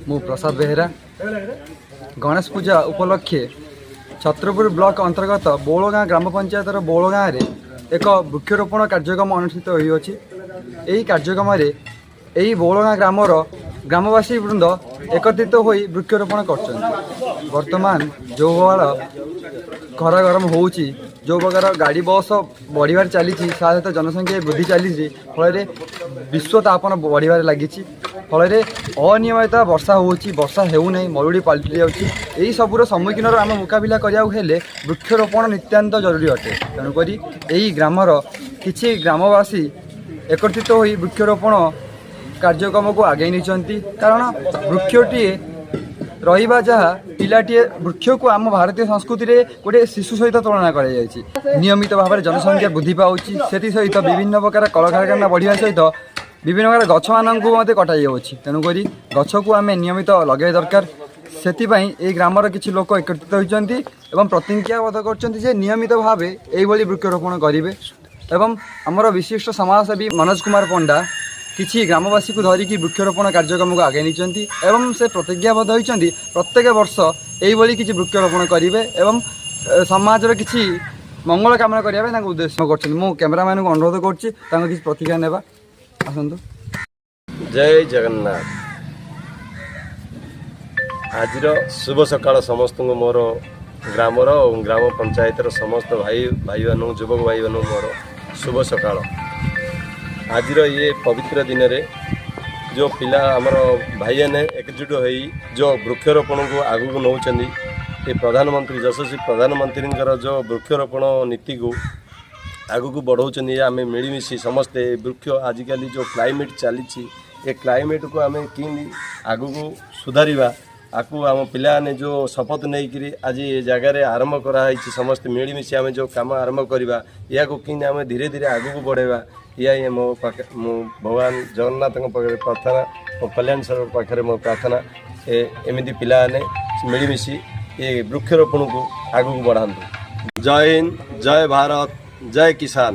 ମୁଁ ପ୍ରସାଦ ବେହେରା। ଗଣେଶ ପୂଜା ଉପଲକ୍ଷେ ଛତ୍ରପୁର ବ୍ଲକ ଅନ୍ତର୍ଗତ ବଉଳଗାଁ ଗ୍ରାମ ପଞ୍ଚାୟତର ବଉଳଗାଁରେ ଏକ ବୃକ୍ଷରୋପଣ କାର୍ଯ୍ୟକ୍ରମ ଅନୁଷ୍ଠିତ ହୋଇଅଛି। ଏହି କାର୍ଯ୍ୟକ୍ରମରେ ଏହି ବଉଳଗାଁ ଗ୍ରାମର ଗ୍ରାମବାସୀ ବୃନ୍ଦ ଏକତ୍ରିତ ହୋଇ ବୃକ୍ଷରୋପଣ କରୁଛନ୍ତି। ବର୍ତ୍ତମାନ ଯେଉଁ ପ୍ରକାର ଖରା ଗରମ ହେଉଛି, ଯେଉଁ ପ୍ରକାର ଗାଡ଼ି ବସ ବଢ଼ିବାରେ ଚାଲିଛି, ତା ସହିତ ଜନସଂଖ୍ୟା ବୃଦ୍ଧି ଚାଲିଛି, ଫଳରେ ବିଶ୍ୱ ତାପନ ବଢ଼ିବାରେ ଲାଗିଛି। ଫଳରେ ଅନିୟମିତ ବର୍ଷା ହେଉଛି, ବର୍ଷା ହେଉନାହିଁ, ମରୁଡ଼ି ପାଲଟି ଯାଉଛି। ଏହି ସବୁର ସମ୍ମୁଖୀନର ଆମେ ମୁକାବିଲା କରିବାକୁ ହେଲେ ବୃକ୍ଷରୋପଣ ନିତ୍ୟାନ୍ତ ଜରୁରୀ ଅଟେ। ତେଣୁକରି ଏହି ଗ୍ରାମର କିଛି ଗ୍ରାମବାସୀ ଏକତ୍ରିତ ହୋଇ ବୃକ୍ଷରୋପଣ କାର୍ଯ୍ୟକ୍ରମକୁ ଆଗେଇ ନେଇଛନ୍ତି। କାରଣ ବୃକ୍ଷଟିଏ ରହିବା ଯାହା ପିଲାଟିଏ, ବୃକ୍ଷକୁ ଆମ ଭାରତୀୟ ସଂସ୍କୃତିରେ ଗୋଟିଏ ଶିଶୁ ସହିତ ତୁଳନା କରାଯାଇଛି। ନିୟମିତ ଭାବରେ ଜନସଂଖ୍ୟା ବୃଦ୍ଧି ପାଉଛି, ସେଥିସହିତ ବିଭିନ୍ନ ପ୍ରକାର କଳକାରଖାନା ବଢ଼ିବା ସହିତ ବିଭିନ୍ନ ପ୍ରକାର ଗଛମାନଙ୍କୁ ମଧ୍ୟ କଟାଯାଉଅଛି। ତେଣୁକରି ଗଛକୁ ଆମେ ନିୟମିତ ଲଗାଇବା ଦରକାର। ସେଥିପାଇଁ ଏହି ଗ୍ରାମର କିଛି ଲୋକ ଏକତ୍ରିତ ହୋଇଛନ୍ତି ଏବଂ ପ୍ରତିଜ୍ଞାବଦ୍ଧ କରୁଛନ୍ତି ଯେ ନିୟମିତ ଭାବେ ଏଇଭଳି ବୃକ୍ଷରୋପଣ କରିବେ। ଏବଂ ଆମର ବିଶିଷ୍ଟ ସମାଜସେବୀ ମନୋଜ କୁମାର ପଣ୍ଡା କିଛି ଗ୍ରାମବାସୀକୁ ଧରିକି ବୃକ୍ଷରୋପଣ କାର୍ଯ୍ୟକ୍ରମକୁ ଆଗେଇ ନେଇଛନ୍ତି ଏବଂ ସେ ପ୍ରତିଜ୍ଞାବଦ୍ଧ ହୋଇଛନ୍ତି, ପ୍ରତ୍ୟେକ ବର୍ଷ ଏଇଭଳି କିଛି ବୃକ୍ଷରୋପଣ କରିବେ ଏବଂ ସମାଜର କିଛି ମଙ୍ଗଳ କାମନା କରିବା ପାଇଁ ତାଙ୍କୁ ଉଦ୍ଦେଶ୍ୟ କରୁଛନ୍ତି। ମୁଁ କ୍ୟାମେରାମ୍ୟାନକୁ ଅନୁରୋଧ କରୁଛି, ତାଙ୍କ କିଛି ପ୍ରତିକ୍ରିୟା ନେବା। ଆସନ୍ତୁ। ଜୟ ଜଗନ୍ନାଥ। ଆଜିର ଶୁଭ ସକାଳ ସମସ୍ତଙ୍କୁ। ମୋର ଗ୍ରାମର ଏବଂ ଗ୍ରାମ ପଞ୍ଚାୟତର ସମସ୍ତ ଭାଇ ଭାଇମାନଙ୍କୁ, ଯୁବକ ଭାଇମାନଙ୍କୁ ମୋର ଶୁଭ ସକାଳ। ଆଜିର ଇଏ ପବିତ୍ର ଦିନରେ ଯେଉଁ ପିଲା, ଆମର ଭାଇମାନେ ଏକଜୁଟ ହୋଇ ଯେଉଁ ବୃକ୍ଷରୋପଣକୁ ଆଗକୁ ନେଉଛନ୍ତି, ଏ ପ୍ରଧାନମନ୍ତ୍ରୀ, ଯଶସ୍ୱୀ ପ୍ରଧାନମନ୍ତ୍ରୀଙ୍କର ଯେଉଁ ବୃକ୍ଷରୋପଣ ନୀତିକୁ ଆଗକୁ ବଢ଼ାଉଛନ୍ତି, ଆମେ ମିଳିମିଶି ସମସ୍ତେ ଏ ବୃକ୍ଷ, ଆଜିକାଲି ଯେଉଁ କ୍ଲାଇମେଟ୍ ଚାଲିଛି, ଏ କ୍ଲାଇମେଟ୍କୁ ଆମେ କେମିତି ଆଗକୁ ସୁଧାରିବା, ଆକୁ ଆମ ପିଲାମାନେ ଯେଉଁ ଶପଥ ନେଇକରି ଆଜି ଏ ଜାଗାରେ ଆରମ୍ଭ କରାହେଇଛି, ସମସ୍ତେ ମିଳିମିଶି ଆମେ ଯେଉଁ କାମ ଆରମ୍ଭ କରିବା, ଏହାକୁ କେମିତି ଆମେ ଧୀରେ ଧୀରେ ଆଗକୁ ବଢ଼ାଇବା, ଏହା ହିଁ ମୋ ପାଖେ, ମୁଁ ଭଗବାନ ଜଗନ୍ନାଥଙ୍କ ପାଖରେ ପ୍ରାର୍ଥନା ଓ କଲ୍ୟାଣ ସାରଙ୍କ ପାଖରେ ମୋ ପ୍ରାର୍ଥନା। ଏମିତି ପିଲାମାନେ ମିଳିମିଶି ଏ ବୃକ୍ଷରୋପଣକୁ ଆଗକୁ ବଢ଼ାନ୍ତୁ। ଜୟ ହିନ୍ଦ, ଜୟ ଭାରତ, ଜୟ କିଷାନ।